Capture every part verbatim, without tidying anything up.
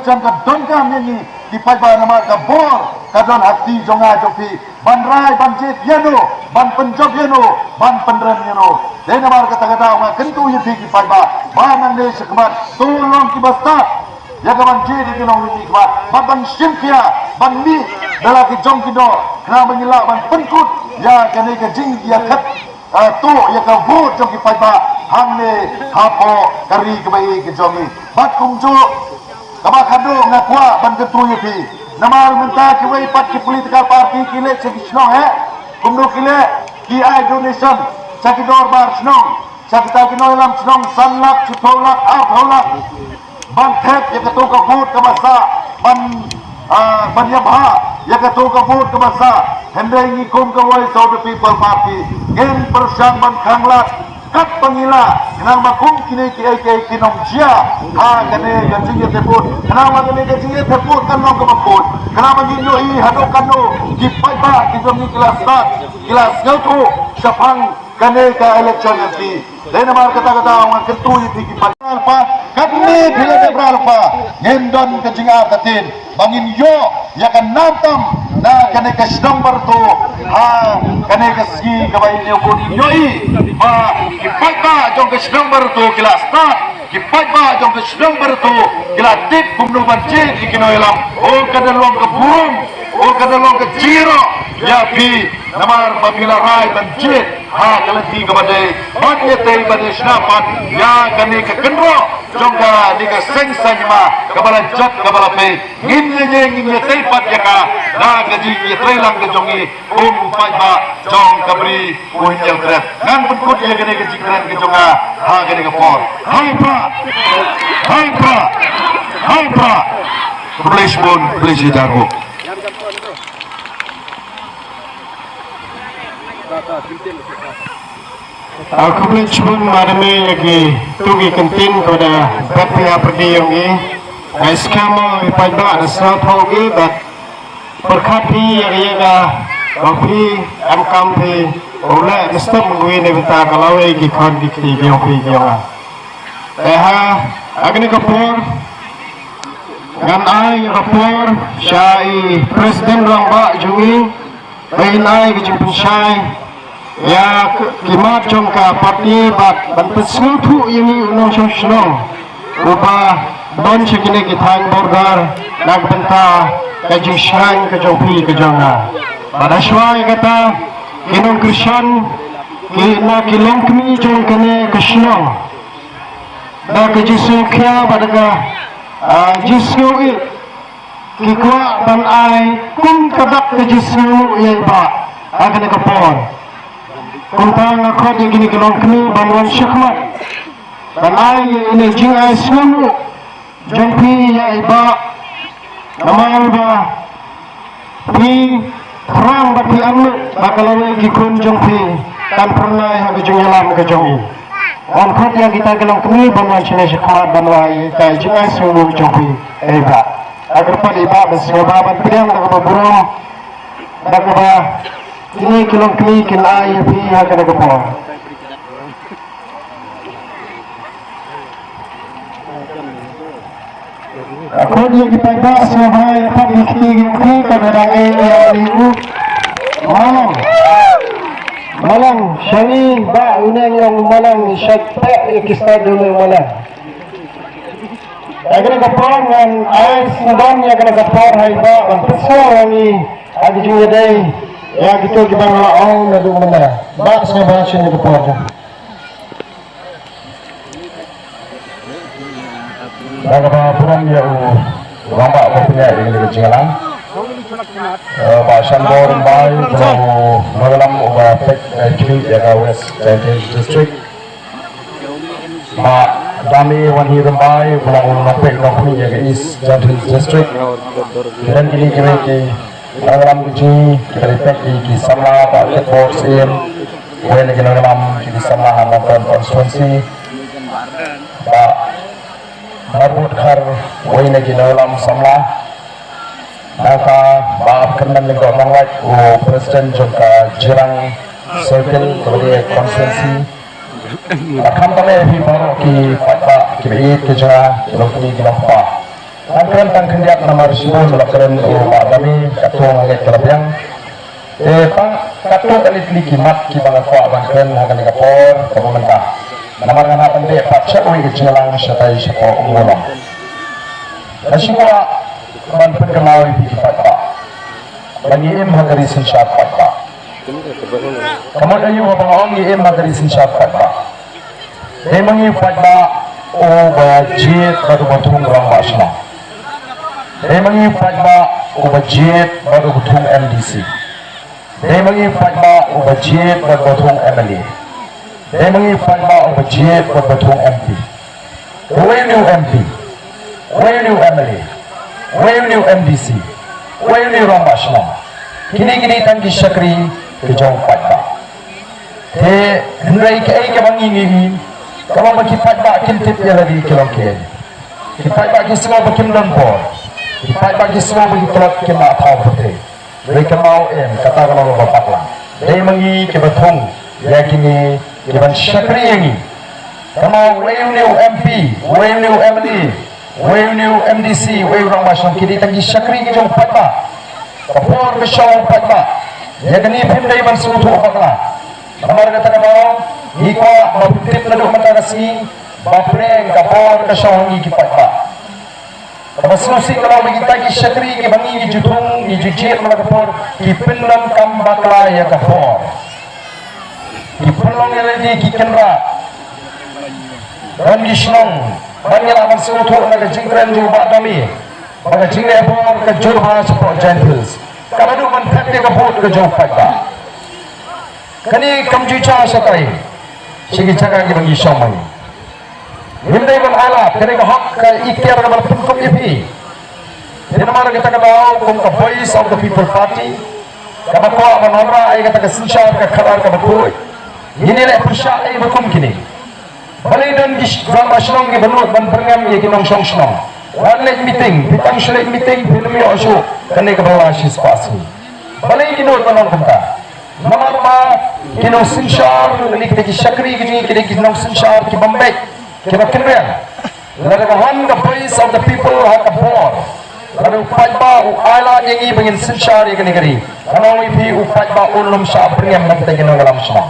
Jong ka donkam ïa ngi ki paidbah namar ka bor ka don ha kti jong nga jong phi ban rai ban jied ïa no, ban pynjop ïa no, ban pynrem ïa no. Dei namar kata ka daw nga kyntu ïa phi ki paidbah ba nangne shakhmat to long kiba stad ïa ka ban jied ïa ki nongmihkhmat bad ban shim khia ban mih da la ki jong ki doh khnang ba ngin lah ban pynkut ïa kane ka jingïakhap, ah, tuh ïa ka vote jong ki paidbah hangne hapoh ka ri kaba ïeit ka jong ngi. Bad kumjuh kaba khadduh nga kwah ban kyntu ïa phi namar mynta kiwei pat ki political party ki leit sha ki shnong, eh, kumno ki leit, ki ai donation sha ki dorbar shnong, sha kita ki nongïalam shnong, san lak, shiphew lak, arphew lak ban thep ïa kato ka vote kaba sah, ban, ah, ban ïabha ïa kato ka vote kaba sah. Hynrei ngi kum ka Voice of the People Party ngin pyrshang ban khanglad katba ngi lah khnang ba kum kine kiei kiei ki nongjia ha kane ka jingïathep vote, khnang ba kane ka jingïathep vote kan long kaba khuid, khnang ba ngin ïohi haduh katno ki paidbah ki jong ngi ki la stad, ki la sngewthuh shaphang kane ka election M P. Dei namar kata ka daw nga kyntu ïa phi ki paidbah, katne phi la dep rah lypa, ngin don ka jingartatien ba ngin ïoh ïa ka nam tam na kane ka shnong Barato ha kane ka sngi kaba ïa ngi ïohi ba ki paidbah jong ka shnong Barato ki la stad, ki paidbah jong ka shnong Barato ki la tip kumno ban jied ïa ki nongïalam. O ka da long ka burom, o ka da long ka jingïaroh ïa phi namar ba phi la rai ban jied ha ka lynti kaba dei ban ïatei ban ïashna pat ïa kane ka kynroh jong kane ka seng saiñ ma kaba la jot kaba la peit. Ngin ïa ngin ïatei pat ïa ka na ka jingïatreilang ka jong ngi kum u paidbah jong ka Bri u Hynñiewtrep. Ngan pynkut ïa kane ka jingkren ka jong nga ha kane ka por. Hai pra, hai pra, hai pra. Khublei shibun, khublei shihajar nguh. Ah, khublei shibun ma dame ïa ki tu ki kyntien ko da bat phi ha pyrdi ïong i. Ai skhem i paidbah da sngewthuh i bad pyrkhat phi ïa ka ïa ka ba phi em kam phi u leh da step ngi ne bynta ka lawei ki khon ki kti ki ïong phi ki ïong nga. Te ha, ha kane ka por ngan ai ïa ka por sha i President Rangbah jong i ba in ai ka jingpynshai ïa ki mat jong ka party bad ban pynsngewthuh ïa ngi u nongshong shnong uba don sha kine ki thaiñ border na ka bynta ka jingshngaiñ ka jong phi ka jong nga. Bad ha shuwa ïa kata ki nongkyrshan ki na ki longkmie jong kane ka shnong da ka jingsngewkhia bad da ka, ah, jingsngewieit ki kwah ban ai kum ka dak ka jingsngewnguh ïa i Bah ha kane ka por. Kumta nga khot ïa kine ki longkmie ban wan shakhmat ban ai ïa ine i jingai sngewnguh jong phi ïa i Bah. Namar ba phi thrang ba phi ïam lut ba ka lawei ki khun jong phi kan pyrnai ha ka jingïalam ka jong i. Ngan khot ïa kita ki longkmie ban wan shane shakhmat ban wai ïa ka jingai sngewnguh jong phi ïa i Bah. Ka kyrpad i Bah ban sngewbha ban pdiang da kaba burom da kaba kine ki longkmie kin ai ïa phi ha kane ka por. Khot ïa ki paidbah sngewbha ïa pap ïa ki kti ki kti ka ba dang ei ïa u. Malang. Malang shane ba u neng long Malang shait pek ïa ki stad u neng Malang. Ïa kane ka por ngan ai sngewbha ïa kane ka por ha i Bah ban pynsngew ïa ngi ha ki jingïadei ïa kito kiba nga la ong naduh mynne. Bah sngewbha shane ka por. Da kaba burom ïa u rangbah ba pynïaid ïa kane ka jingïalang. Eh, Bah Shanbor Rymbai, uba u nongïalam uba peit, eh, khlieh ïa ka West Jaintia Hills District. Bah Dame Wanhi Rymbai, uba u nongpeit nongkhmih ïa ka East Jaintia Hills District. Kren kine kiwei ki nongïalam ki jong ngi, kiba la peit ki samla, Bah Kitbor Syiem, uwei na ki nongïalam ki samla ha Nongpoh constituency. Bah Marbud Khar, uwei na ki nongïalam samla. Nangta Bah Kyrmen Lyngdoh Nonglait, u president jong ka Jirang Circle, kaba dei constituency. Bad khamtam ïa phi baroh ki paidbah kiba ïeit ki jong nga, ki longkmie ki longkpa. Ngan kren tang khyndiat namar shibun la kren u Bah Dami, katto nga ngeit ka la biang. Te tang katto ka leit leit ki mat kiba nga kwah ban kren ha kane ka por kaba mynta. Namar nga hap ban beh pat sha kawei ka jingïalang shatai shapoh u Mawlong. Nga shu kwah ban pynkynmaw ïa phi ki paidbah ba ngi im ha ka ri synshar paidbah. Ka mut aïu haba nga ong ngi im ha ka ri synshar paidbah? Dei ma ngi u paidbah uba jied bad uba thung rangbah shnong. Dei ma ngi u paidbah uba jied bad uba thung M D C. Dei ma ngi u paidbah uba jied bad uba thung M L A. Dei ma ngi u paidbah uba jied bad uba thung M P. Wei u ne u M P, wei u ne u M L A, wei u ne u M D C, wei u ne u rangbah shnong. Kine ki dei tang ki shakri ki jong u paidbah. Te hynrei kaei kaba ngi ngi ngi, kaba ma ki paidbah kim tip ïa lade ki long kiei. Ki paidbah ki sngew ba kim don bor. Ki paidbah ki sngew ba ki tlot kim lah thaw pyrthei. Hynrei kynmaw em, kata ka long ba bakla. Dei ma ngi kiba thung ïa kine kiban shakri ïa ngi. Kynmaw wei u ne u M P, wei u ne u M L A, wei u ne u M D C, wei u rangbah shnong, ki dei tang ki shakri ki jong u paidbah. Ka por ka shong u paidbah. Ïa kane phim dei ban sngewthuh bakla. Namar kata ka daw ngi kwah ba phin tip naduh mynta ka sngi ba pyrshah ka por ka shong ngi ki paidbah. Kaba sngewsih ka long ba kita ki shakri kiba ngi ngi ju thung ngi ju jied man la ka por ki pyndonkam bakla ïa ka bor. Ki pynlong ïa lade ki kynrad. Don ki shnong ban ïa lah ban sngewthuh na ka jingkren jong u Bah Dami ba ka jingleh bor ka jur bha shapoh Jaintia Hills. Ka la duh ban thep ïa ka vote ka jong u paidbah. Kane kam ju jia shatai sha ki jaka kiba ngi shong ma ngi. Ngim dei ban ailad, kane ka hok ka iktiar kaba la pynkup ïa phi. Te namar kata ka daw kum ka Voice of the People Party kaba kwah ban wanrah ïa kata ka synshar ka khadar kaba khuid, ngin ïaleh pyrshah ïa kiba kum kine. Balei don ki sh-, rangbah shnong kiba nud ban byrngem ïa ki nongshong shnong? Wan leit meeting, phi tang shu leit meeting phin ym ïoh shuh kane kaba la shispah sngi. Balei ki nud ban long kumta? Namar ba ki nongsynshar, lane kita ki shakri ki jong ngi ki dei ki nongsynshar kiba mbeit, kiba kynriang. Lada ka wan ka Voice of the People ha ka bor, lada u paidbah u ailad ïa ngi ba ngin synshar ïa kane ka ri, ngan ong ïa phi u paidbah un ym shah byrngem na kita ki nongïalam shnong.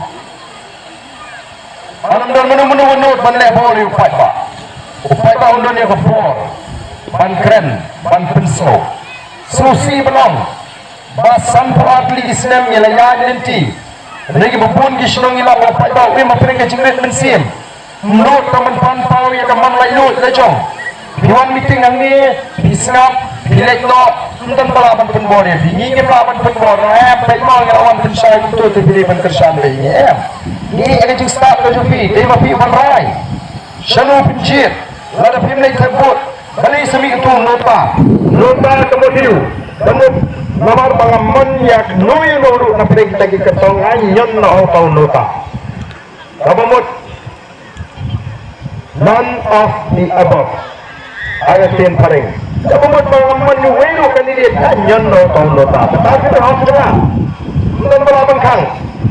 Ym don mano mano ba nud ban leh bor ïa u paidbah. U paidbah un don ïa ka bor ban kren, ban pynsngew. Sngewsih ban ong ba sanphew ar tylli ki snem ngi la ïaid lynti. Hynrei kiba bun ki shnong ngi la ong ba u paidbah u im hapdeng ka jingrit mynsiem. Ym nud tang ban pan paw ïa ka man laitluid la jong. Phi wan meeting hangne, phi sngap, phi leit noh, ym don ba lah ban pynbor ïa phi. Ngi ngim lah ban pynbor, em, peit mo ngi la wan pynshai kumto te phi dei ban kyrshan beit ïa ngi, em. Ngi ïa ka jingstad ka jong phi, dei ma phi ban rai. Shano phin jied, lada phim leit thep vote, balei sa mih uto u nota. Nota ka mut aïu, ka mut namar ba nga mon ïa kano ïa no ruh na pdeng kita ki kyrtong, nga ñion na uto u nota. Kaba mut none of the above. Ïa ka ktien phareng. Kaba mut ba nga mon ïa uwei ruh u candidate, nga ñion na uto u nota. Kata ka dei hok jong nga. Ym don ba lah ban khang.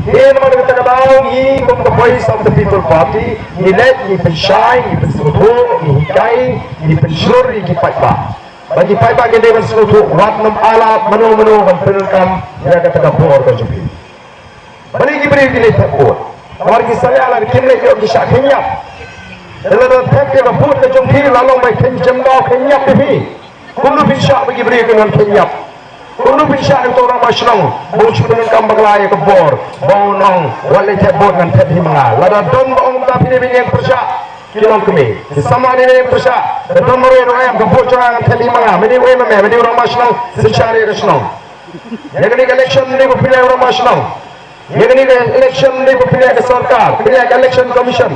Te namar kata ka daw ngi kum ka Voice of the People Party ngi leit, ngi pynshai, ngi pynsngewthuh, ngi hikai, ngi pynshur ïa ki paidbah. Ba ki paidbah ki dei ban sngewthuh, wat nym ailad mano mano ban pyndonkam ïa kata ka bor ka jong phi. Balei ki briew ki leit thep vote? Namar ki salia lada kim leit ïoh ki shah kheiñ ïap. Te lada thep ïa ka vote ka jong phi la long ba kheiñ jemdaw kheiñ ïap ïa phi. Kumno phin shah ba ki briew kin wan kheiñ ïap? Kumno phin shah ïa uto u rangbah shnong ba un shu pyndonkam bakla ïa ka bor, ba un ong wat leit thep vote ngan thep hi ma nga? Lada don ba ong kumta phi dei ban ïeng pyrshah. Ki longkmie, ki samla, dei ban ïeng pyrshah. Lada don marwei ruh em, ka vote jong nga ngan thep hi ma nga? Me dei uei ma me? Me dei u rangbah shnong, synshar ïa ka shnong. Ïa kane ka election dei ba pynlong u rangbah shnong. Ïa kane ka election dei ba pynlong ka sorkar, pynlong ka election commission.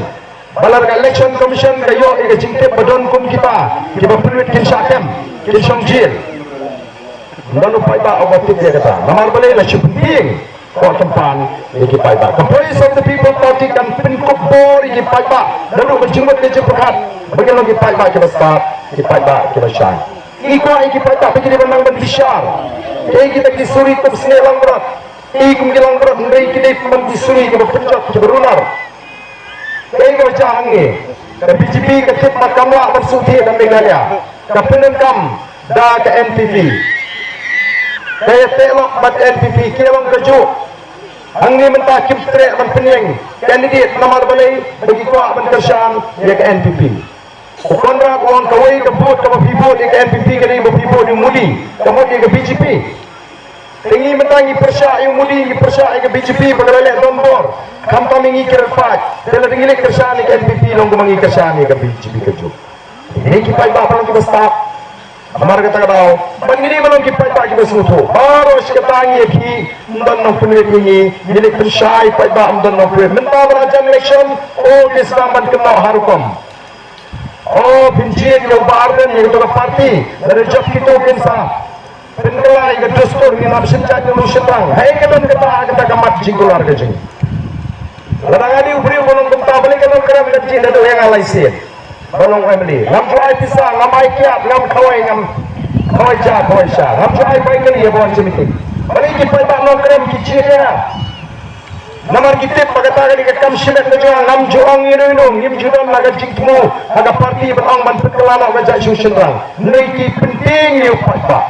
Ba lada ka election commission ka ïoh ïa ka jingtip ba don kum kita kiba pynwit kin shah kem, kin shong jel. Ym don u paidbah uba tip ïa kata. Namar balei? La shu pyntieng ka kyrpang ïa ki paidbah. Ka Voice of the People Party kan pynkup bor ïa ki paidbah naduh ka jingmut ka jingpyrkhat ba kin long ki paidbah kiba stad, ki paidbah kiba shai. Ngi kwah ïa ki paidbah ba ki dei ban nang ban bishar. Kaei kita ki suri kup snieh langbrot? Kaei kum ki langbrot, hynrei ki dei ban ki suri kiba pynjot, kiba runar. Kaei kaba jia hangne? Ka B J P ka tip ba kam lah ban shu thied ha Meghalaya. ka pyndonkam da ka N P P. Ka ïateh lok bad N P P ki long kajuh. Hangne mynta kim treh ban pynïeng candidate namar balei? Ba ki kwah ban kyrshan ïa ka N P P. U Conrad u ong kawei ka vote kaba phi vote ïa ka N P P ka dei ba phi vote ïa u Modi, ka vote ïa ka B J P. Te ngi mynta ngi pyrshah ïa u Modi, ngi pyrshah ïa ka B J P ba ka la leh donbor. Khamtam ïa ngi ki riewpaid. Te lada ngi leit kyrshan ïa ka N P P long kumba ngi kyrshan ïa ka B J P kajuh. Ngi ki paidbah ba long kiba stad. Namar kata ka daw ba ngi dei ban long ki paidbah kiba sngewthuh. Baroh shi katta ngi ïa ki, ym don nongpynwit ïa ngi. Ngi leit pynshai paidbah, ym don nongpynwit. Mynta ba la jan election, o ki sdang ban kynnoh ha rukom. O pynjied ïa u Bah Ardent ïa kato ka party. Lada jop kito kin sa pynkylla ïa ka dustur, ngin ym shim jait ïa u shynrang. Hei ka don kata, kata ka mat jingkular ka jong ngi. Lada nga dei u briew ba long kumta, balei ka Nongkrem ka jied haduh ïa nga lai sien ba long M L A? Ngam ju ai pisa, ngam ai kiad, ngam khawai, ngam khawai ja khawai sha, ngam ju ai bai kali ïa ba wan sha meeting. Balei ki paidbah Nongkrem ki jied ïa nga? Namar ki tip ba kata ka dei ka kam shimet ka jong nga. Ngam ju ong ïa uno uno, ngim ju don la ka jingthmu ha ka party ban ong ban pynkylla noh ka jait sha u shynrang. Hynrei ki pyntieng ïa u paidbah.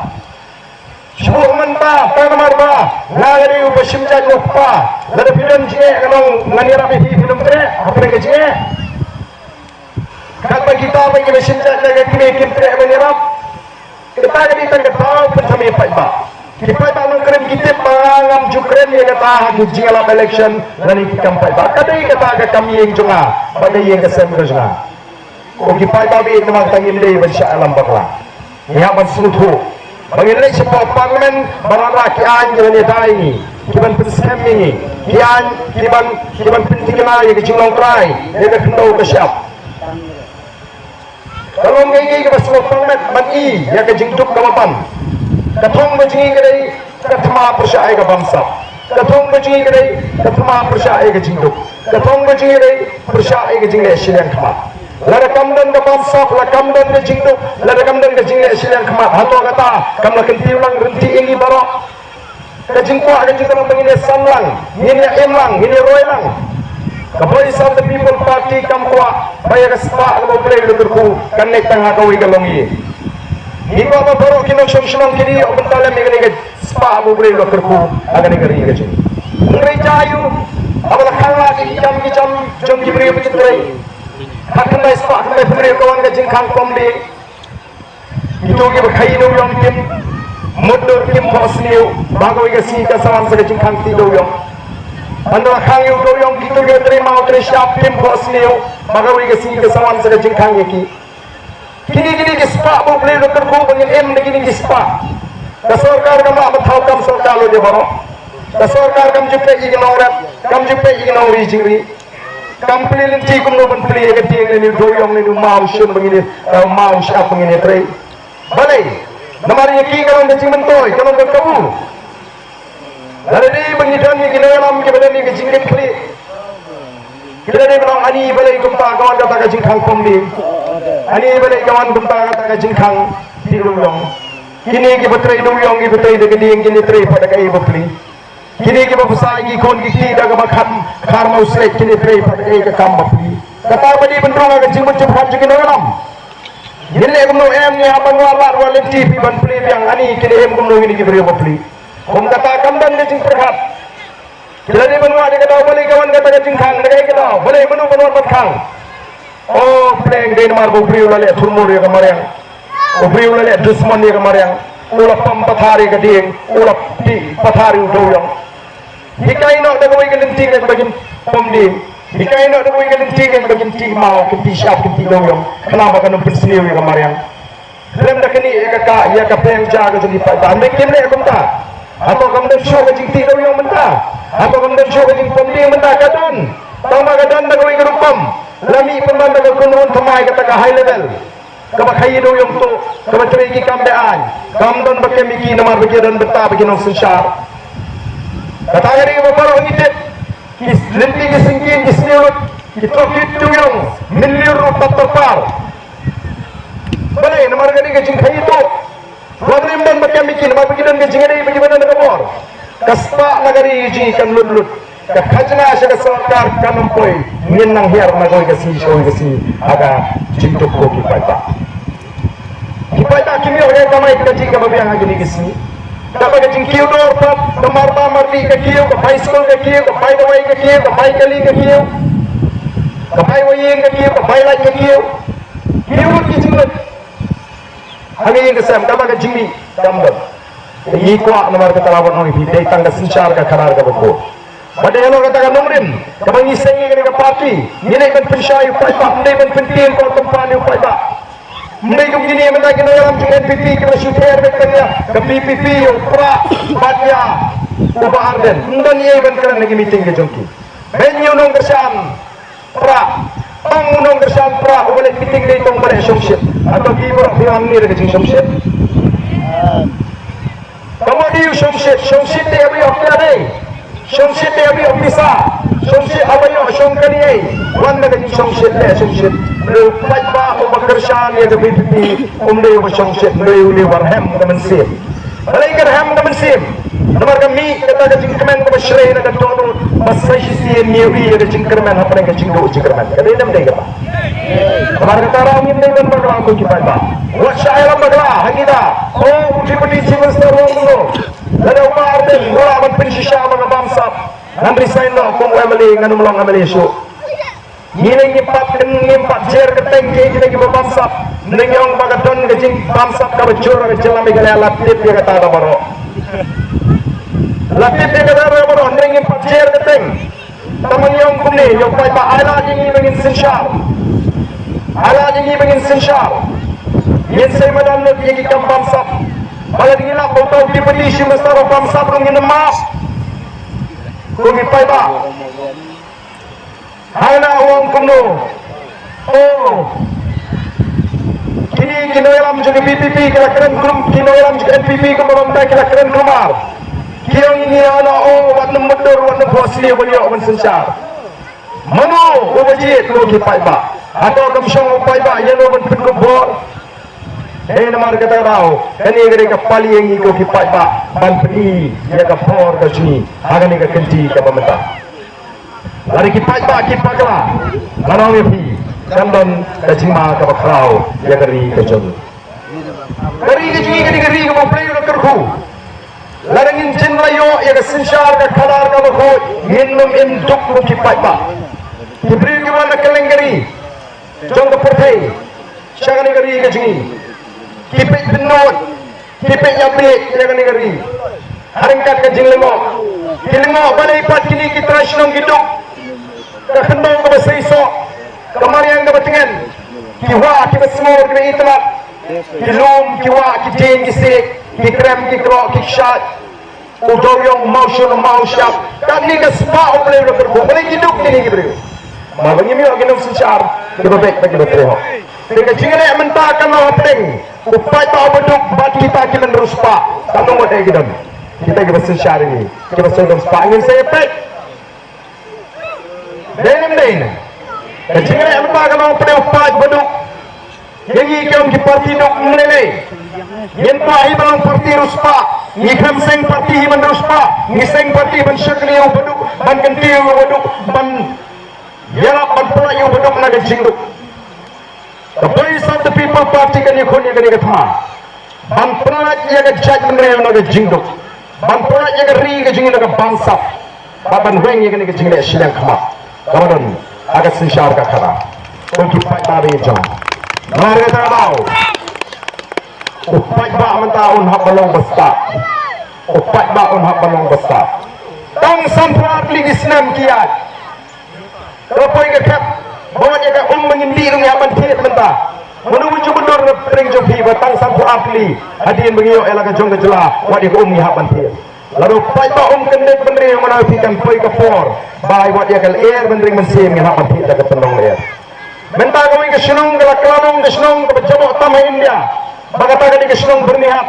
Shu mynta, tang namar ba nga ka dei uba shim jait na u kpa. Lada phi don jingeh, nga ong ngan ïarap ïa phi, phin ym treh hapdeng ka jingeh. Katba kita ba kiba shim jait na ka kmie kim treh ban ïarap. Kata ka dei tang ka daw pynthame paidbah. Ki paidbah Nongkrem ki tip ba ngam ju kren ïa kata ha ki jingïalap election lane ki kam paidbah. Ka dei kata ka kam ïing jong nga bad ka ïing ka sem ka jong nga. Ko ki paidbah ba ïeit, namar kata ngim dei ban shah ïalam bakla. Ngi hap ban sngewthuh ba ngin leit shapoh Parliament ban wanrah ki aiñ kiban ïada ïa ngi, kiban pynskhem ïa ngi, ki aiñ kiban, kiban pynthikna ïa ka jinglong trai, ïa ka khyndew ka shyiap. Ka long kaei kaei kaba sngewthuh ban i ïa ka jingduk kaba ban. Ka thong ka jong ngi ka dei ka thma pyrshah ïa ka bamsap. Ka thong ka jong ngi ka dei ka thma pyrshah ïa ka jingduk. Ka thong ka jong ngi ka dei pyrshah ïa ka jingleh shiliang khmat. Lada kam don ka bamsap, lada kam don ka jingduk, lada kam don ka jingleh shiliang khmat, hato kata kam la kyntiew lang ryntih ïa ngi baroh? Ka jingkwah ka jingkwah ba ngin ïa sam lang, ngin ïa im lang, ngin ïa roi lang. Ka Voice of the People Party kam kwah ba ïa ka spah kaba U Blei u la kyrkhu kan leit tang ha kawei ka longïing. Ngi kwah ba baroh ki nongshong shnong kin ïoh bynta lem ïa kane ka spah ba U Blei u la kyrkhu ha kane ka ri ka jong ngi. Hynrei jaiu, haba la khang lad ïa ki kam ki jam jong ki briew ba ki trei, ha khyndai spah khyndai phew hynriew ka wan ka jingkhang pom dieng. Kito kiba khaii dewïong kim mutdur, kim phohsniew ba kawei ka sngi kan sa wan sa ka jingkhang tih dewïong. Haba la khang ïa u dewïong, kito kiba trei maw trei shyiap kim phohsniew ba kawei ka sngi kan sa wan sa ka jingkhang ïa ki. Kine, kine ki spah ba U Blei u la kyrkhu ba ngin im da kine ki spah. Ka sorkar kam lah ban thaw kam sorkar lut ïa baroh. Ka sorkar kam ju peit ïa ki nongrep, kam ju peit ïa ki nongri jingri. Kam plie lynti kumno ban plie ïa ka dieng lane u dewïong lane u maw shun ba ngin ïa, eh, maw shyiap ba ngin ïa trei. Balei? Namar ïa ki ka long ka jingmyntoi, ka long ka kabu. Lada dei ba ngi don ïa ki nongïalam kiba don ïa ka jingkitkhlieh, ki la dei ban ong ani balei kumta ka wan kata ka jingkhang pom dieng, ani balei ka wan kumta kata ka jingkhang tih dewïong. Kine kiba trei dewïong, kiba trei da ka dieng, kine trei pat da kaei ba plie. Kine kiba pynshai ïa ki khun ki kti da kaba kham khar maw slet, kine trei pat da kaei ka kam ba plie. Kata ba dei ban rung ha ka jingmut jingpyrkhat jong ki nongïalam. Ngin leh kumno em, ngi hap ban wad lad wad lynti phi ban plie biang, ani kin im kumno kine ki briew ba plie. Kum kata kam don ka jingpyrkhat. Ki la dei ban wad ïa ka daw balei ka wan kata ka jingkhang, da kaei ka daw, balei mano ban wad ban khang. O pleng, dei namar ba u briew u la leh thurmur ïa ka mariang. U briew u la leh dusmon ïa ka mariang. U la pom pathar ïa ka dieng, u la tih pathar ïa u dewïong. Hikai noh da kawei ka lynti kaba kin pom dieng. Hikai noh da kawei ka lynti kaba kin tih maw, kin tih shyiap, kin tih dewïong. Khnang ba kan ym pynsniew ïa ka mariang. Khlem da knieh ïa ka, ka, ïa ka peng ja ka jong ki paidbah. Hynrei kim leh kumta. Hato kam don shuh ka jingtih dewïong mynta? Hato kam don shuh ka jingpom dieng mynta? Ka don. Tangba ka don da kawei ka rukom. La mih pynban da ka kynhun thymmai kata ka high level. Kaba khaii dewïong tuh, kaba trei ki kam be-aiñ. Kam don ba kem ïa ki namar ba ki don bynta ba ki nongsynshar. Kata ka dei kaba baroh ngi tip. Ki lynti ki syngkien ki sniew lut. Ki tohkit dewïong mynliew ruh pat torpar. Balei? Namar ka dei ka jingkhaii tuh. Wat rim don ba kem ïa ki namar ba ki don ka jingïadei ba ki ba don ka bor. Ka spah na ka ri jong ngi kan lut lut. Ka khajna sha ka sorkar kan ym poi. Ngin nang hiar na kawei ka sngi sha kawei ka sngi ha ka jingduk ko ki paidbah. Ki paidbah kim ïoh ïa ka kamai kajih kaba biang ha kine ki sngi. Kaba ka jingkiew dor pat, ka marba mardi ka kiew, ka bai skul ka kiew, ka bai dawai ka kiew, ka bai kali ka kiew, ka bai waieng ka kiew, ka bai lait ka kiew. Kiew lut ki jinglut. Ha ka ïing ka sem, kaba ka jingmih kam don. Ngi kwah namar kata la ban ong ïa phi, dei tang ka synshar ka khadar kaba khuid. Bad dei halor kata ka nongrim kaba ngi seng ïa kane ka party, ngi dei ban pynshai ïa u paidbah, ngi dei ban pyntieng ka company ïa u paidbah. Ngi dei kum kine mynta ki nongïalam jong N P P kiba shu ther beit tang ïa ka V P P, ïa u Prah bad ïa u Bah Ardent. Ym don ei ban kren ha ki meeting ka jong ki. Bad ïa u nongkyrshan Prah, tang u nongkyrshan Prah uba leit meeting dei tang uba leit shongshit. Hato ki baroh phi wan ne da ka jingshongshit? Ka mut dei u shongshit, shongshit te ba ïoh pisa dei. Shongshit te ba ïoh pisa. Shongshit haba ïoh shong kane ei. Wan da ka jingshongshit te shongshit. Lada u paidbah uba kyrshan ïa ka V P P um dei uba shongshit, um dei u dei uba rhem ka mynsiem. Balei ka rhem ka mynsiem? Namar ka mih kata ka jingkmen kaba shlei na ka dohnud ba sa shisien ngi ïohi ïa ka jingkyrmen hapdeng ka jingduh jingkyrmen. Ka dei ne ym dei kata? Namar kata ruh ngim dei ban bakla ko ki paidbah. Wat shah ïalam bakla ha kita. Oh, u Deputy Chief Minister u ong kumno? Lada u Bah Ardent u lah ban pynshisha ba nga bamsap, ngan resign noh kum u M L A, ngan ym long M L A shuh. Ngi ne ngim pat kyn, ngim pat jer kyrteng ïa kita kiba bamsap. Ne ngi ong ba ka don ka jingbamsap kaba jur ha ka jylla Meghalaya, la tip ïa kata da baroh. La tip ïa kata da baroh, ne ngim pat jer kyrteng. Tangba ngi ong kumne, ïa u paidbah, ai lad ïa ngi ba ngin synshar. Ai lad ïa ngi ba ngin synshar. Ngin sa ïa madan lut ïa ki kam bamsap. Ba lada ngi lap ba uta u Deputy Chief Minister u bamsap ruh ngin ym map. Ko ki paidbah. Hana u ong kumno? Oh. Kine ki nongïalam jong ka V P P ki la kren klum, ki nongïalam jong ka N P P kumba mynta ki la kren klumar. Ki ong ïa ngi hana, oh, wat nym mutdur, wat nym phohsniew ban ïoh ban synshar. Mano uba jied, ko ki paidbah? Hato kam shong u paidbah ïa no ban pynkup bor? Hei, namar kata ka daw kane ka dei ka pali ïa ngi ko ki paidbah ban pyni ïa ka bor ka jong ngi ha kane ka kynti kaba mynta. Lada ki paidbah ki bakla, ngan ong ïa phi, kan don ka jingma kaba khraw ïa ka ri ka jong ngi. Ka ri ka jong ngi ka dei ka ri kaba U Blei u la kyrkhu. Lada ngin jin la ïoh ïa ka synshar ka khadar kaba khuid, ngin ym im duk ko ki paidbah. Ki briew ki wan na kylleng ka ri jong ka pyrthei sha kane ka ri ka jong ngi. Ki peit pynnud, ki peit ïa peit ïa kane ka ri ha ryngkat ka jinglyngngoh. Ki lyngngoh balei pat kine ki trai shnong ki duk. Ka khyndew kaba seisoh, ka mariang kaba tngen, ki wah kiba sngur kiba itynnad, ki lum, ki wah, ki dieng, ki siej, ki krem, ki kloh, ki kshaid. U dewïong, u mawshun, u mawshyiap. Katne ka spah U Blei u la kyrkhu. Balei ki duk kine ki briew? Namar ba ngim ïoh ki nongsynshar kiba beit bad kiba trei hok. Te ka jingïaleh mynta kan long hapdeng u paidbah uba duk bad kita ki mynriewspah. Katno ngut eh ki don? Kita kiba synshar ïa ngi, kiba sngewdon spah, ngin sa ïa peit. Dei ne ym dei ne? Ka jingïaleh mynta ka long hapdeng u paid ba duk. Ïa ngi ki ong ki parti duk ym lei lei. Ngin kwah hi ban long parti riewspah. Ngi khlem seng parti hi ban riewspah. Ngi seng parti ban shakri ïa u ba duk, ban kyntiew ïa u ba duk, ban ïarap ban pyllait ïa u ba duk na ka jingduk. Ka Voice of the People Party kan ïakhun ïa kane ka thma ban pyllait ïa ka jaitbynriew na ka jingduk, ban pyllait ïa ka ri ka jong ngi na ka bamsap, bad ban weng ïa kane ka jingleh shiliang khmat kaba don ha ka synshar ka khadar. Ko ki paidbah ba ïeit jong nga, namar kata ka daw u paidbah mynta un hap ban long ba stad. U paidbah un hap ban long ba stad. Tang sanphew ar tylli ki snem ki ïaid. Ka poi ka khet ba wat ïa ka um ba ngin dih ruh ngi hap ban thied mynta. Mano ba ju mutdur na pdeng jong phi ba tang sanphew ar tylli hadien ba ngi ïoh ïa la ka jong ka jylla, wat ïa ka um ngi hap ban thied. Lada u paidbah um kyndit bynriew, mano phi, kan poi ka por ba wat ïa ka lyer bynring mynsiem ngin hap ban thied da ka tyndong lyer. Mynta kawei ka shnong ka la kylla long ka shnong kaba jaboh tam ha India, ba kata ka dei ka shnong Byrnihat.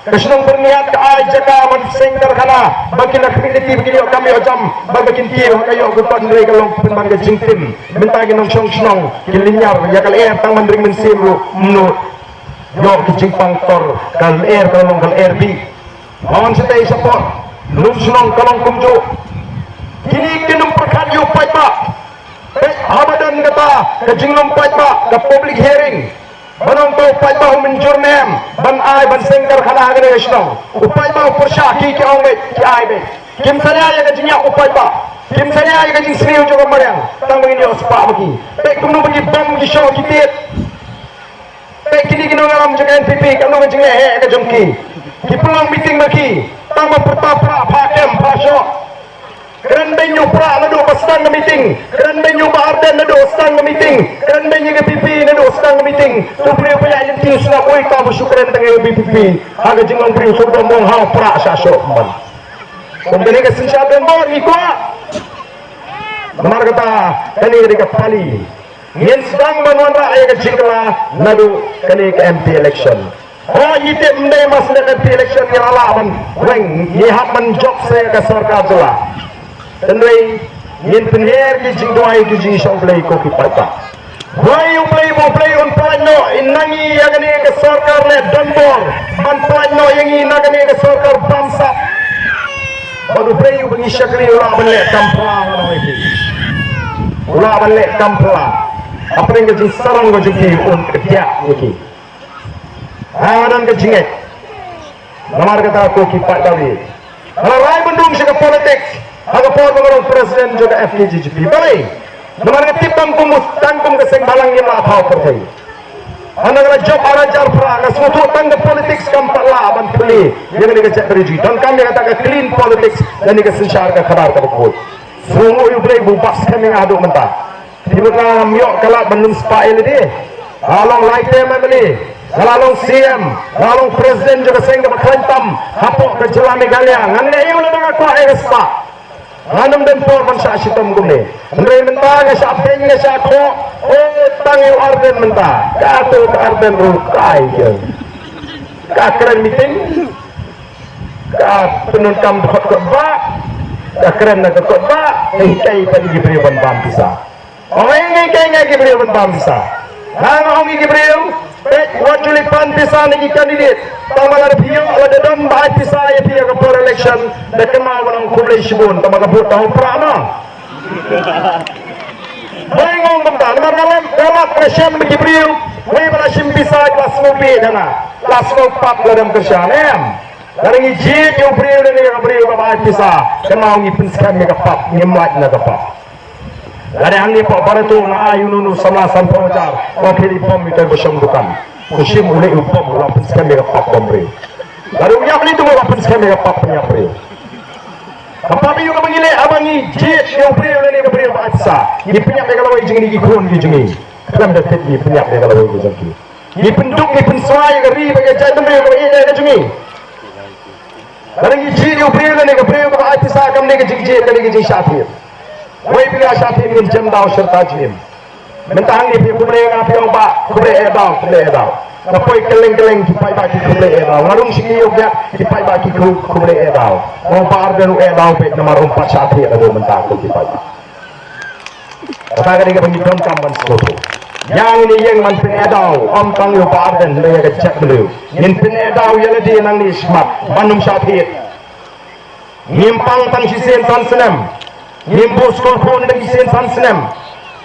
Ka shnong Byrnihat ka ai jaka ban seng karkhana ba ki la khmih lynti ba kin ïoh kam ïoh jam, ba kin kiew ha ka ïoh ka kot, hynrei ka long pynban ka jingtim. Mynta ki nongshong shnong ki lynñiar ïa ka lyer tang ban ring mynsiem ruh ym nud. Ïoh ki jingpang tor, ka lyer ka long ka lyer bih. Ba wan shatei shapoh, lum shnong ka long kumjuh. Kine kin ym pyrkhat ïa u paidbah. Peit haba don kata ka jinglum paidbah, ka public hearing. Ban ong to u paidbah u mynjur ne em ban ai ban seng karkhana ha kane ka shnong. U paidbah u pyrshah, ki ki ong beit, ki ai beit. Kim salia ïa ka jingïap u paidbah. Kim salia ïa ka jingsniew jong ka mariang. Tang ba ngin ïoh spah ma ki. Peit kumno ba ki bom ki shoh ki tied. Peit kine ki nongïalam jong ka N P P, kumno ka jingleh heh ka jong ki. Ki pynlong meeting ma ki. Tang ba pyrta pra pha kem pha shoh. Kren beiñ ïa u Prah naduh ba sdang ka meeting. Kren beiñ ïa u Bah Ardent naduh ba sdang ka meeting. Kren beiñ ïa ka P P naduh ba sdang ka meeting. To u briew ba ïaid lynti u sngap, oi, ka ba shu kren tang ïa ka V P P. Ha ka jinglong briew shu dom bong ha u Prah sha shoh man. Kum kane ka synshar donbor ngi kwah. Namar kata kane ka dei ka pali. Ngin sdang ban wanrah ïa ka jingkylla naduh kane ka M P election. Hooid, ngi tip ym dei ba sdang M P election ngi la lah ban weng, ngi hap ban jop sa ïa ka sorkar jylla. Hynrei ngin pynher ki jingduwai ki jingshong Blei ko ki paidbah. Duwai U Blei ba U Blei un pynlait noh ïa ngi ïa kane ka sorkar leh donbor, ban pynlait noh ïa ngi na kane ka sorkar bamsap. Bad U Blei uba ngi shakri u lah ban leh kam pla ngan ong ïa phi. U lah ban leh kam pla. Hapdeng ka jingsarong ka jong ki un kdiah ïa ki. Ha nga don ka jingngeit. Namar kata ko ki paidbah, nga la rai ban rung sha ka politics ha ka por ba nga long president jong ka F K J G P. Balei? Namar nga tip tang kum, tang kum ka seng bhalang ngim lah thaw pyrthei. Hynda nga la jop ar hajar phra, nga sngewthuh tang ka politics kam pat lah ban plie ïa kane ka jaitbynriew jong ngi. Donkam ïa kata ka clean politics lane ka synshar ka khadar kaba khuid. Sngewthuh ïa U Blei ba u bat skhem ïa nga haduh mynta. Phi mut ngam ïoh ka lad ban lum spah ïa lade. Nga la long lai term M L A, nga la long C M, nga la long president jong ka seng kaba khlaiñ tam hapoh ka jylla Meghalaya. Ngan leh aïu lada nga kwah ïa ka spah? Ngan ym don por ban shah shitom kumne. Hynrei mynta nga shah beiñ, nga shah khoh. O, tang ïa u Ardent mynta. Kato ka Ardent ruh kai ïa ka kren meeting. Ka pyndonkam kot kot bah. Ka kren na ka kot bah. Ka hikai pat ïa ki briew ban bam pisa. Ong ïa ngi, ïa ngi ki briew ban bam pisa. Nga ong ïa ki briew, peit, wat ju leit pan pisa na ki candidate. Tang ba lada phi ïoh, lada don ba ai pisa ïa phi ha ka por election, da kynmaw ban ong khublei shibun, tang ba ka vote da ha u Prah noh. Wei, nga ong kumta, namar nga lap, nga lap, nga shem bad ki briew, wei ba la shim pisa, la sngewbha da nga, la sngewpap, la dem kyrshan, em. Lada ngi jied ïa u briew lane ïa ka briew kaba ai pisa, kynmaw ngi pynskhem ïa ka pap, ngim lait na ka pap. Lada hangne hapoh Barato nga ai uno uno samla sanphew hajar, ong phi leit bom ïa utai ba shong dukan. U shim u leh u bom, u la pynskhem ïa ka pap bom briew. Lada u ïap leit u la pynskhem ïa ka pap pynïap briew. Ka pap ïa u kaba ngi leh haba ngi jied ïa u briew lane ïa ka briew ba ai pisa. Ngi pynïap ïa ka lawei jong ngi, ki khun ki jong ngi. Khlem da tip ngi pynïap ïa ka lawei ka jong ki. Ngi pynduk, ngi pynswai ïa ka ri bad ka jaitbynriew kaba ïeit ka jong ngi. Lada ngi jied ïa u briew lane ka briew kaba ai pisa, kam dei ka jingjied, ka dei ka jingshah thied. Wei phi ïa shah thied, ngin jem daw shirta jingim. Mynta hangne phi khublei nga, phi ong bah khublei eh daw, khublei eh daw. Nga poi kylleng kylleng ki paidbah ki khublei eh daw. Nga rung sha ki ïew kiad ki paidbah ki khu-, khublei eh daw. Ong Bah Ardent u eh daw beit namar um pat shah thied haduh mynta ko ki paidbah. Kata ka dei kaba ngi donkam ban sngewthuh. Ïa ngin ïeng ban pyn-eh daw, ym tang ïa u Bah Ardent, hynrei ïa ka jaitbynriew. Ngin pyn-eh daw ïa lade nangne shakhmat ban ym shah thied. Ngim pang tang shisien san snem. Ngim buh skul khun tang shisien san snem.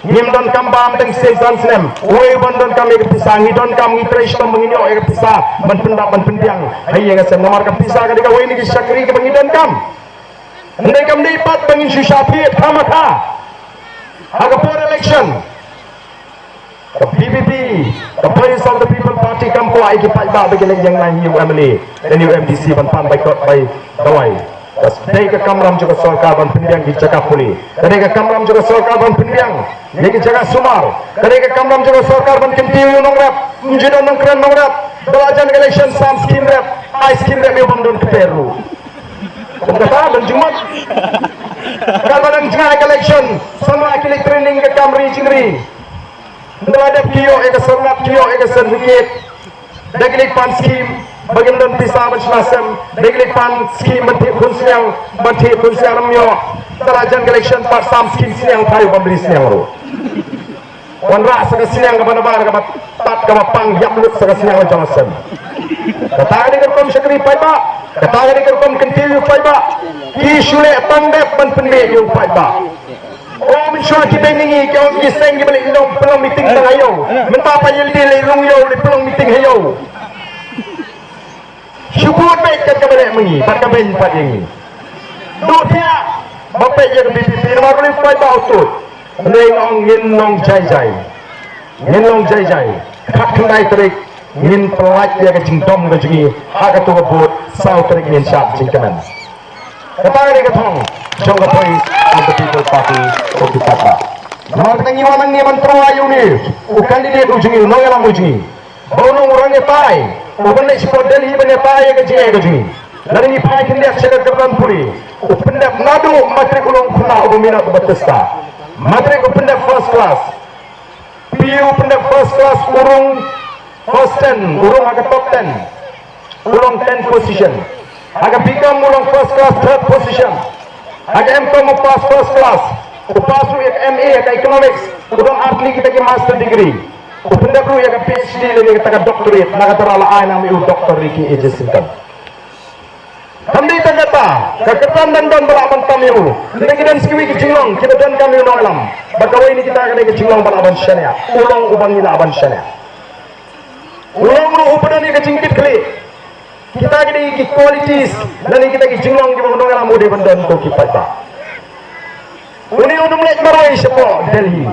Ngim donkam bam tang shisien san snem. Uwei ban donkam ïa ka pisa, ngi donkam, ngi trei shitom ba ngin ïoh ïa ka pisa ban pyndap ban pynbiang ha ïing ha sem, namar ka pisa ka dei kawei na ki shakri kaba ngi donkam. Hynrei kam dei pat ba ngin shu shah thied khamkha ha ka por election. Ka V P P, ka Voice of the People Party, kam kwah ïa ki paidbah ba ki leit ïeng lain ïa u M L A lane ïa u M D C ban pan bai kot bai dawai. Ka dei ka kamram jong ka sorkar ban pynbiang ki jaka pule. Ka dei ka kamram jong ka sorkar ban pynbiang ïa ki jaka sumar. Ka dei ka kamram jong ka sorkar ban kyntiew ïa u nongrep. Ym ju don nongkren nongrep. Da la jan ka election sam skim rep, ai skim rep ïa u bym don kper ruh. Kum kata ban jingmut. Katba dang jngai ka election, samla ki leit training ka kam ri jingri. Ynda la dep ki ïoh ïa ka syrnap, ki ïoh ïa ka certificate. Da ki leit pan skim ba kin don pisa ban shna sem. Da ki leit pan skim ban thied khun sniang, ban thied khun sniang ym ïoh. Ynda la jan ka election pat sam skim sniang, phai u bym ri sniang ruh. Wanrah sa ka sniang kaba nabar, kaba tad, kaba pang, ïap lut sa ka sniang la jong la sem. Kata ka dei ka rukom shakri paidbah. Kata ka dei ka rukom kyntiew ïa u paidbah. Ki shu leh tang dep ban pynbeit ïa u paidbah. O Shuwa ki beiñ ngi ki ong ki seng kiba leit long pynlong meeting tang ha ïew. Mynta pat ïa lade leit rung ïew leit pynlong meeting ha ïew. Shu bud beit kat kaba leh ma ngi bad ka beiñ pat ïa ngi. Duh thiah ba peit ïa ka VPP namar ruh paidbah u tuid. Hynrei nga ong ngin long jai jai. Ngin long jai jai. Khatkhyndai tarik ngin pyllait ïa ka jingdom ka jong ngi ha kato ka vote, saw tarik ngin shad jingkmen. Kata ka dei ka thong jong ka Voice of the People Party of the Tapa. Namar kata ngi wan hangne ban tyrwa ïa une u candidate u jong ngi, u nongïalam u jong ngi. Ba u long u rangbah u ban leit shapoh Delhi ban ïatai ïa ka jingeh ka jong ngi. Lada ngi phai khyndiat sha ka kyrdan pule, u pyndep naduh matrik u long khynnah uba minot uba tista. Matrik u pyndep first class. P U pyndep first class, u rung first ten, u rung ha ka top ten. U long ten position. Ha ka B Com u long first class, third position. Ha ka M Com u pass first class. U pass ruh ïa ka M A ha ka economics. U don artylli kita ki master degree. U pyndep ruh ïa ka P H D lane kata ka doctorate. Na kata ruh la ai nam ïa u doctor Ricky A J Syngkon. Kam dei tang kata, ka kyrdan dang don ba lah ban tam ïa u. Hynrei ki don sa kiwei ki jinglong kiba donkam ïa u nongïalam. Bad kawei na kita ka dei ka jinglong ba lah ban shaniah. U long uba ngi lah ban shaniah. U long ruh uba don ïa ka jingkitkhlieh. Kita ki dei ki qualities lane kita ki jinglong kiba u nongïalam u dei ban don, ko ki paidbah. Une u nym leit marwei shapoh Delhi.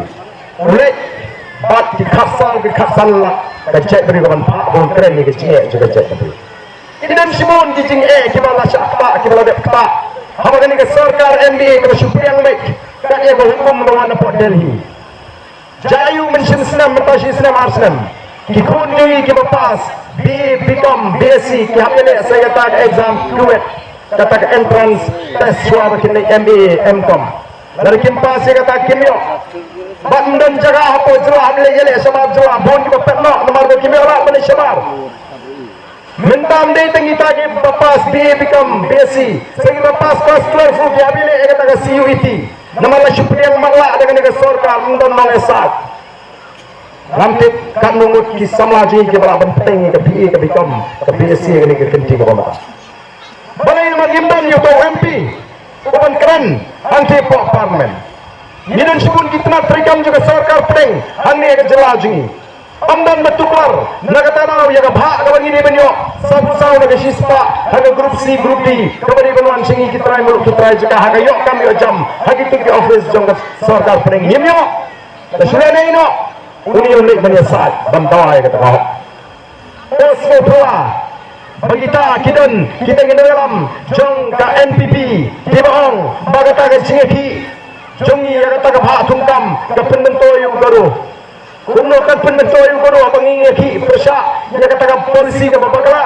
U leit bad ki khatsaw ki khatsan lak ka jaitbynriew ka ban phah ba un kren ïa ka jingeh jong ka jaitbynriew. Ki don shibun ki jingeh kiba la shah ktah, kiba la dep ktah haba kane ka sorkar N D A kaba shu pdiang beit kat ïa ka hukum ba wan napoh Delhi. Jia aïu mynshem snem, mynta shi snem ar snem, ki khun jong ngi kiba pass B A, B Com, B S C ki hap ïaleh sa ïa kata ka exam KUET, kata ka entrance test shuwa ba kin leit M A, M Com. Lada kim pass ïa kata kim ïoh. Bad ym don jaka hapoh jylla, hap leit ïaleh shabar jylla, bun kiba phet noh namar ba kim ïoh lah ban leit shabar. Mynta ym dei tang kita kiba pass B A, B Com, B S C, sa kiba pass class twelve ruh ki hap ïaleh ïa kata ka C U E T. Namar la shu pdiang matlah da kane ka sorkar, ym don nongïasaid. Ngam tip katno ngut ki samla jong ngi kiba lah ban bteng ïa ka B A, ka B Com, ka B S C ïa kane ka kynti kaba mynta. Balei namar ngim don ïa uta u M P uban kren hangtei hapoh Parliament. Ngi don shibun ki tnat treikam jong ka sorkar pdeng hangne ha ka jylla jong ngi. Ym don ba tuklar na kata daw ïa ka bhah kaba ngi dei ban ïoh, sawphew saw na ka shispah ha ka Group C, Group D kaba dei ban wan sha ngi ki trai muluk ki trai jaka ha ka ïoh kam ïoh jam ha kito ki office jong ka sorkar pdeng. Ngim ïoh. Te shu leh ne ino, une u leit ban ïasaid ban dawa ïa kata ka hok. Te sngewthuh ba kita ki don kita ki nongïalam jong ka N P P kiba ong ba kata ka jingïakhih jong ngi ïa kata ka bhah thungkam ka pynmyntoi ïa u karu. Kumno kan pynmyntoi ïa u karu haba ngi ïakhih pyrshah ïa kata ka policy kaba bakla?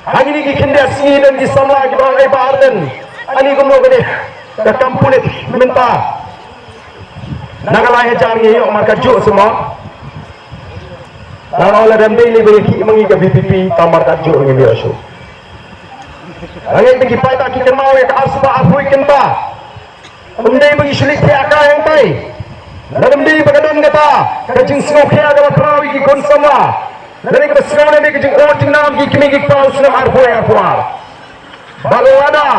Ha kine ki khyndiat sngi don ki samla kiba ong, "Ei Bah Ardent, ani kumno ka dei ka kam pulit mynta na ka lai hajar ngi ïoh markat juh seh mo?" Nga ong, "Lada ym dei lei ba ïakhih ma ngi ka V P P, tang markat juh ngim ïoh shuh." Nga ngeit ba ki paidbah ki kynmaw ïa ka arspah arphew kynta. Ym dei ba ngi shu leit thiah kai hangtai. Lada ym dei ba ka don kata ka jingsngewkhia kaba khraw ïa ki khun samla, lane kaba sngew lane ka jingud jingnam ki kmie ki kpa u snem arphew arphew ar. Bad lada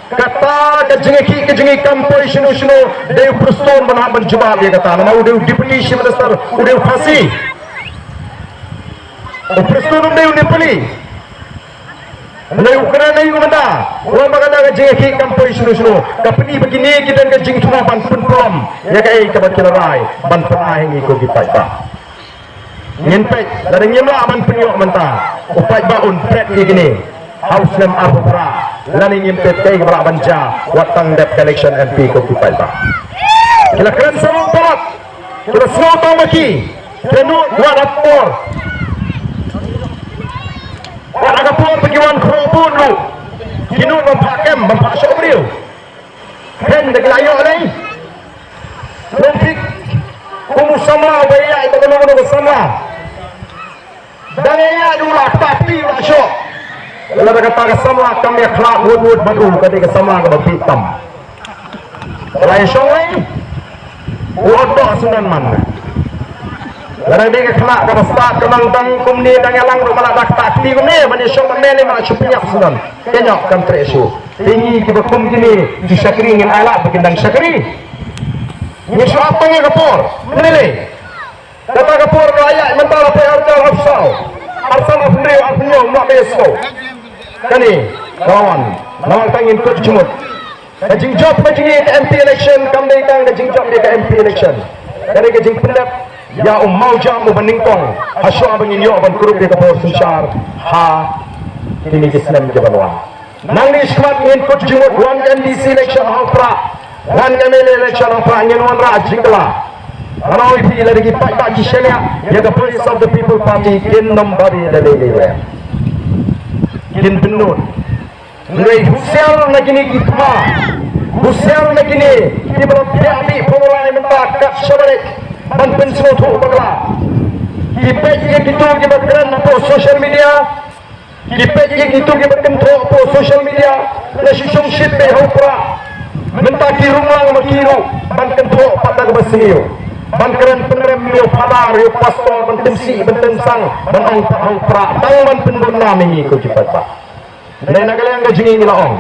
kata ka jingïakhih ka jong ngi kam poi shano shano, dei u Prestone ban hap ban jubab ïa kata, namar u dei u Deputy Chief Minister, u dei u Khasi. U Prestone um dei u Nepali. Hynrei u kren ïa u mynta, u ong ba kata ka jingïakhih kam poi shano shano. Ka pyni ba kine ki don ka jingthmu ban pynprom ïa kaei kaba ki la rai ban pynai ha ngi ko ki paidbah. Ngin peit, lada ngim lah ban pynïoh mynta, u paidbah un peit ïa kine ha u snem arphew phra, lane ngim peit kaei kaba lah ban jia wat tang dep ka election M P ko ki paidbah. Ki la kren sa ruh palat, ki la sngew tang ma ki, ki la nud wat ha por. Wat ha ka por ba ki wan khroh bun ruh, ki nud ban phah kem, ban phah shoh briew. Phin da ki la ïoh lei. Long thik kum u samla uba ïaid bad kano kano ka samla. Dang ïaid u la ktah kti u la shoh. Lada kata ka samla kam ïakhlad wut wut bad u, ka dei ka samla kaba bieit tam. Ka la ïashong lei. U ot doh sngewdon man. Lada dei ka khynnah kaba stad ka nang dang kumne dang ïalang ruh ma la da ktah kti kumne ban ïashong bad me lei ma la shu pynïap sngewdon. Ka ñiah kam treh shuh. Te ngi kiba kum kine ki shakri ngin ailad ba kin dang shakri. Ngi shu ap tang ïa ka por. Mynne kata ka por ka la ïaid mynta la poi arhajar arphew saw, arhajar arphew hynriew, arphew hynñiew, ym lah ban ïasngew. Kane ka wan namar tang ngin kut jingmut. Ka jingjop ka jong ngi ka M P election kam dei tang ka jingjop ïa ka M P election. Ka dei ka jingpyndep ïa u mawjam uba nyngkong hashuwa ba ngin ïoh ban kurup ïa ka bor synshar ha kine ki snem ki ban wan. Nangne shakhmat ngin kut jingmut, wan ka M D C election ha u Prah, wan ka M L A election ha u Prah, ngin wanrah jingkylla. Nga ong ïa phi, lada ki paidbah ki shaniah ïa ka Voice of the People Party, kin nym babe da lei lei ruh. Kin bynnud. Hynrei husiar na kine ki thma, husiar na kine kiba la biah bih pynlait mynta kat shaba leit ban pynsngewthuh bakla. Ki peit ïa kito kiba kren hapoh social media, ki peit ïa kito kiba kynthoh hapoh social media, la shu shongshit beit ha u Prah. Mynta ki rung lang ma ki ruh ban kynthoh pat da kaba sniew, ban kren pynrem ïa u phadar ïa u pastor, ban tymsih ban tyngsang, ban ong pat ha u Prah, tang ban pynbun nam ïa ngi ko ki paidbah. Hynrei na ka liang ka jong ngi ngi la ong,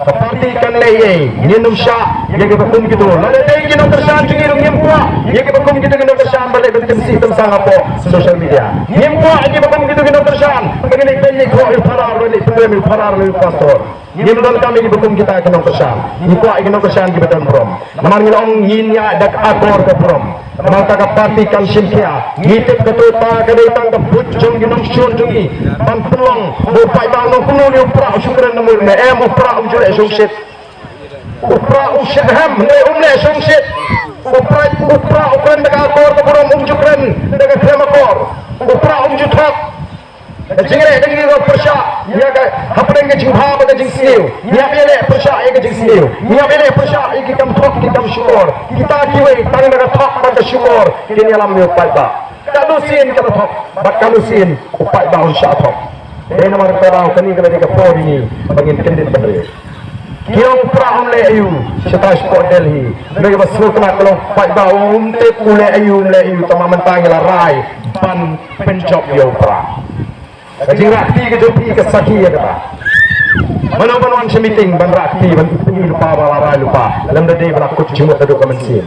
ka party kan leh ei ei, ngin ym shah ïa kiba kum kito. Lada dei ki nongkyrshan jong ngi ruh ngim kwah ïa kiba kum kito ki nongkyrshan ba leit ban tymsih tyngsang hapoh social media. Ngim kwah ïa kiba kum kito ki nongkyrshan ba ki leit ban leit khoh ïa u phadar, ba leit pynrem ïa u phadar lane ïa u pastor. Ngim donkam ïa kiba kum kita ki nongkyrshan. Ngi kwah ïa ki nongkyrshan kiba don burom. Namar ngi la ong ngin ïaid da ka akor ka burom. Namar kata ka party kan shim khia. Ngi tip katto katne ka dei tang ka buit jong ki nongshun jong ngi ban pynlong ba u paidbah un ong kumno ne u Prah u shu kren na mut ne, em, u Prah um ju leh shongshit. U Prah u shitrhem ne um leh shongshit. U Prah, u Prah u kren da ka akor ka burom, um ju kren da ka khlem akor. U Prah um ju thok. Ka jingleh ka jong ngi ka pyrshah ïa ka hapdeng ka jingbha bad ka jingsniew. Ngi hap ïaleh pyrshah ïa ka jingsniew. Ngi hap ïaleh pyrshah ïa ki kam thok ki kam shukor. Kita kiwei tang da ka thok bad ka shukor kin ïalam ïa u paidbah. Katno sien ka la thok bad katno sien u paidbah un shah thok. Dei namar kata daw kane ka la dei ka por ïa ngi ba ngin kyndit bynriew. Ki ong u Prah um leh aïu shatai shapoh Delhi. Hynrei kaba sngewtynnat ka long paidbah um tip u leh aïu um leh aïu, tangba mynta ngi la rai ban pynjop ïa u Prah. Ka jingrah kti ka jong phi ka sakhi ïa kata. Mano ban wan sha meeting ban rah kti ban pyni lypa ba la rai lypa, lymda dei ba la kut jingmut naduh ka mynsiem.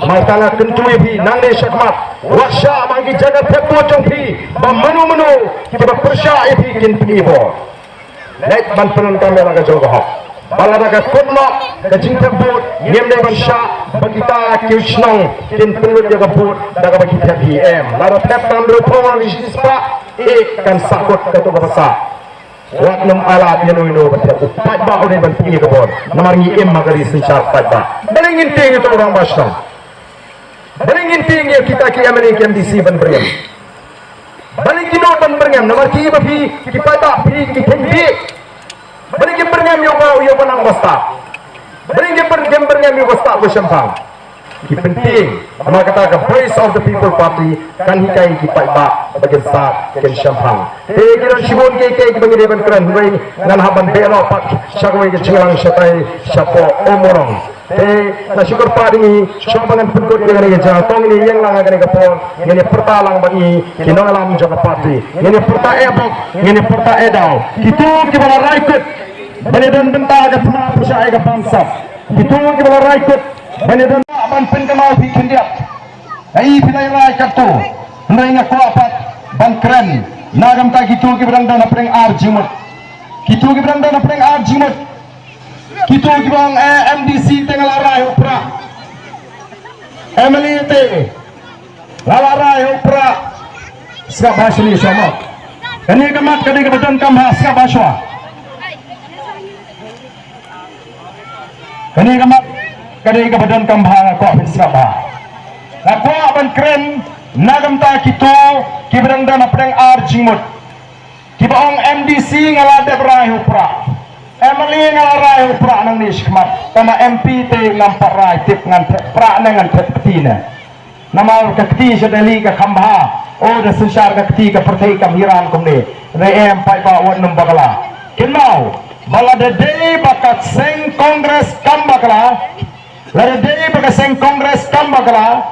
Mar ta nga kyntu ïa phi nangne shakhmat, wat shah ba ki jaka thep vote jong phi ba mano mano kiba pyrshah ïa phi kin pyni bor. Leit ban pyndonkam ïa la ka jong ka hok. Ba lada ka kut noh ka jingthep vote, ngim dei ban shah ba kita ki shnong kin pynlut ïa ka vote da kaba ki thep hi, em. Lada thep tam hynriewphew ngan shispah, eh, kan sah kut kato kaba sah. Wat nym ailad ïa uno uno ban thep. U paidbah u dei ban pyni ka bor. Namar ngi im ha ka ri synshar paidbah. Balei ngin tieng ïa uto u rangbah shnong? Balei ngin tieng ïa kita ki M L A ki M D C ban byrngem? Balei ki doh ban byrngem? Namar ki ba phi, ki paidbah phi ki kheiñ bieit. Balei ki byrngem ïa uba, ïa uba nang ba stad? Balei ki byrngem, byrngem ïa uba stad uba shemphang? Ki pyntieng. Namar kata ka Voice of the People Party kan hikai ki paidbah ba kin stad kin shemphang. Te ki don shibun kiei kiei kiba ngi dei ban kren, hynrei ngan hap ban beh noh pat sha kawei ka jingïalang shatai shapoh Umrong. Te nga shu kyrpad ïa ngi, shuwa ba ngan pynkut ïa kane ka jingïalang, to ngin ïeng lang ha kane ka por, ngin ïa pyrta lang bad ngi ki nongïalam jong ka party. Ngin ïa pyrta eh bok, ngin ïa pyrta eh daw. Kito kiba la rai kut ban ïadon bynta ha ka thma pyrshah ïa ka bamsap. Kito kiba la rai kut ban ïadon, ban pynkynmaw phi khyndiat. Nga i phi la rai katto, hynrei nga kwah pat ban kren na ka bynta kito kiba dang don hapdeng ar jingmut. Kito kiba dang don hapdeng ar jingmut. Kito kiba ong, eh, M D C te nga la rai ha u Prah. M L A te nga la rai ha u Prah. Sngap bha shane shuwa mo. Kane ka mat ka dei kaba donkam bha, sngap bha shuwa. Kane ka mat ka dei kaba donkam bha, nga kwah phin sngap bha. Nga kwah ban kren na ka bynta kito kiba dang don hapdeng ar jingmut. Kiba ong M D C nga la dep rai ha u Prah. M L A nga la rai ha u Prah nangne shakhmat. Tangba M P te ngam pat rai, tip ngan thep Prah ne ngan thep kti ne. Namar ka kti sha Delhi ka kham bha. O, da synshar ka kti ka pyrthei kam hiran kumne. Re em paidbah, wat nym bakla. Kynmaw ba lada dei ba ka seng Congress kam bakla, lada dei ba ka seng Congress kam bakla,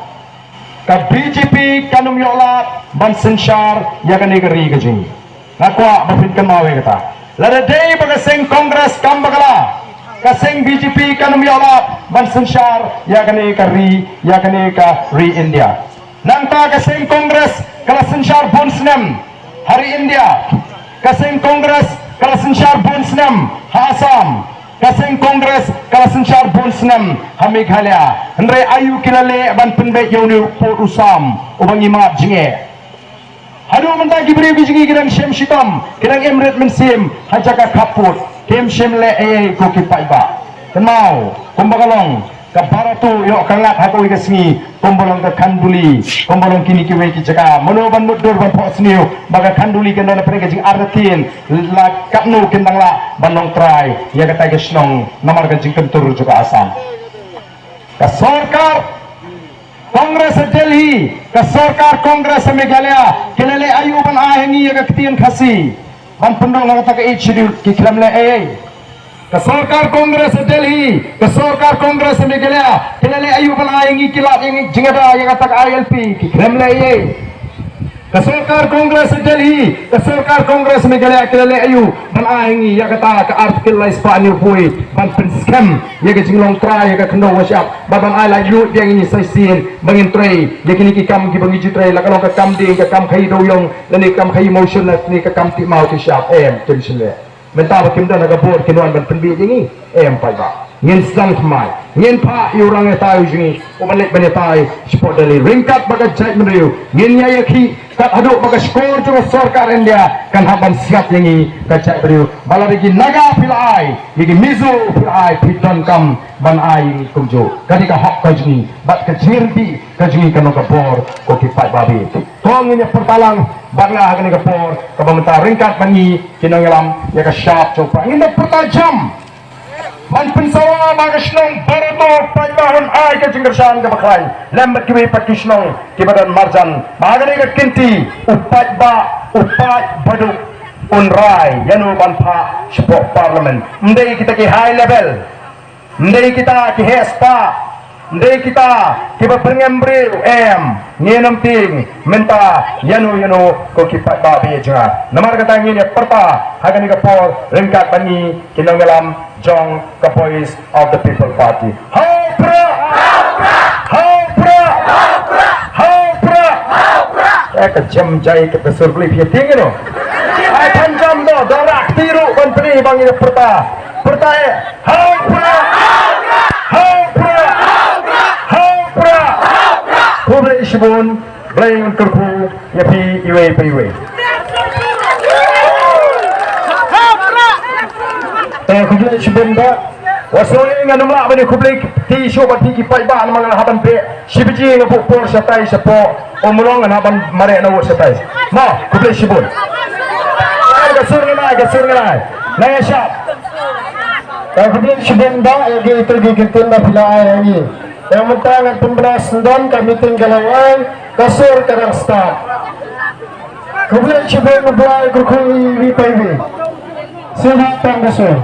ka B J P kan ym ïoh lad ban synshar ïa kane ka ri ka jong ngi. Nga kwah ba phin kynmaw ïa kata. Lada dei ba ka seng Congress kam bakla, ka seng B J P kan ym ïoh lad ban synshar ïa kane ka ri, ïa kane ka ri India. Nangta ka seng Congress ka la synshar bun snem ha ri India. Ka seng Congress ka la synshar bun snem ha Assam. Ka seng Congress ka la synshar bun snem ha Meghalaya. Hynrei aïu ki la leh ban pynbeit ïa une u pud u sam uba ngi mad jingeh. Haduh mynta ki briew ki jong ngi ki dang shem shitom, ki dang im rit mynsiem ha jaka khappud, kim shym leh ei ei ko ki paidbah. Kynmaw, kumba ka long ka Barato ïoh ka ngat ha kawei ka sngi, kumba long ka Khanduli, kumba long kine kiwei ki jaka. Mano ban mutdur ban phohsniew ba ka Khanduli kan don napdeng ka jingartatien, la katno kin dang lah ban long trai ïa katai ka shnong namar ka jingkyntur jong ka Assam. Ka sorkar Congress ha Delhi, ka sorkar Congress ha Meghalaya, ki la leh aïu ban ai ha ngi ïa ka ktien Khasi ban pynrung ha kata ka Eighth Schedule? Ki khlem leh ei ei. Ka sorkar Congress ha Delhi, ka sorkar Congress ha Meghalaya, ki la leh aïu ban ai ha ngi ki lad ïa ngi jingada ïa kata ka I L P? Ki khlem leh ei ei. Ka sorkar Congress ha Delhi, ka sorkar Congress Meghalaya, ki la leh aïu ban ai ha ngi ïa kata ka Article lai spah hynñiewphew wei ban pynskhem ïa ka jinglong trai ïa ka khyndew ka shyiap, bad ban ai laitluid ïa ngi sa shisien ba ngin trei ïa kine ki kam kiba ngi ju trei, la ka long ka kam dieng, ka kam khaïi dewiong, lane ka kam khaïi mawshun, lane ka kam tih maw tih shyiap? Em, kim shym leh. Mynta ba kim don ha ka bor, kin wan ban pynbieit ïa ngi? Em paidbah. Ngin sdang thymmai, ngin phah ïa u rangbah u jong ngi uban leit ban ïatai shapoh Delhi. Ryngkat bad ka jaitbynriew ngin ïa ïakhih kat haduh ba ka shkor jong ka sorkar India kan hap ban siat ïa ngi ka jaitbynriew. Ba lada ki Naga phi la ai, ïa ki Mizo phi la ai, phi donkam ban ai ïa ngi kumjuh. Ka dei ka hok ka jong ngi bad ka jingryntih ka jong ngi, kan long ka bor ko ki paidbah. Bad to ngin ïa pyrta lang bad nga ha kane ka por kaba mynta ryngkat bad ngi ki nongïalam ïa ka shap jong u Prah. Ngin da pyrta jam ban pynsawa ba ka shnong Barato paidbah un ai ka jingkyrshan kaba khlaiñ lem bad kiwei pat ki shnong kiba don marjan. Ba ha kane ka kynti u paidbah, u paid baduk un rai ïano ban phah shapoh Parliament. Ym dei kita ki high level, ym dei kita ki heh spah, ym dei kita kiba pyrngem briew, em. Ngin ym tieng mynta ïano ïano ko ki paidbah ba ïeit jong nga. Namar kata ngin ïa pyrta ha kane ka por ryngkat bad ngi ki nongïalam jong ka Voice of the People Party. Ha u Prah! Ha u Prah! Ha u Prah! Eh, ka jem jai ka sur bli phi tieng ïano. Ai phan jam do, do rak ti ruh ban pynbeit ba ngi ïa pyrta. Pyrta eh. Ha u Prah! Ha u Prah! Ha u Prah! Khublei shibun, Blei un kyrkhu ïa phi iwei pa iwei. Eh, khublei shibun ba. Wa sngewbha ngan ym lah ban ïa khublei kti shuh bad phi ki paidbah namar ngan hap ban peit. Shi baje nga buh por shatai shapoh Ummulong, ngan hap ban mareh na wut shatai. Mo, khublei shibun. Ai, ka sur ngan ai, ka sur ngan ai. Nai shap. Ka khublei shibun ba ïa ki, ïa ki ktien ba phi la ai ïa ngi. Ïa mynta ngan pynbna sngewdon, ka meeting ka la wai, ka sur ka dang start. Khublei shibun, U Blai un kyrkhu ïa phi iwei pa iwei. Sngewbha tang ka sur.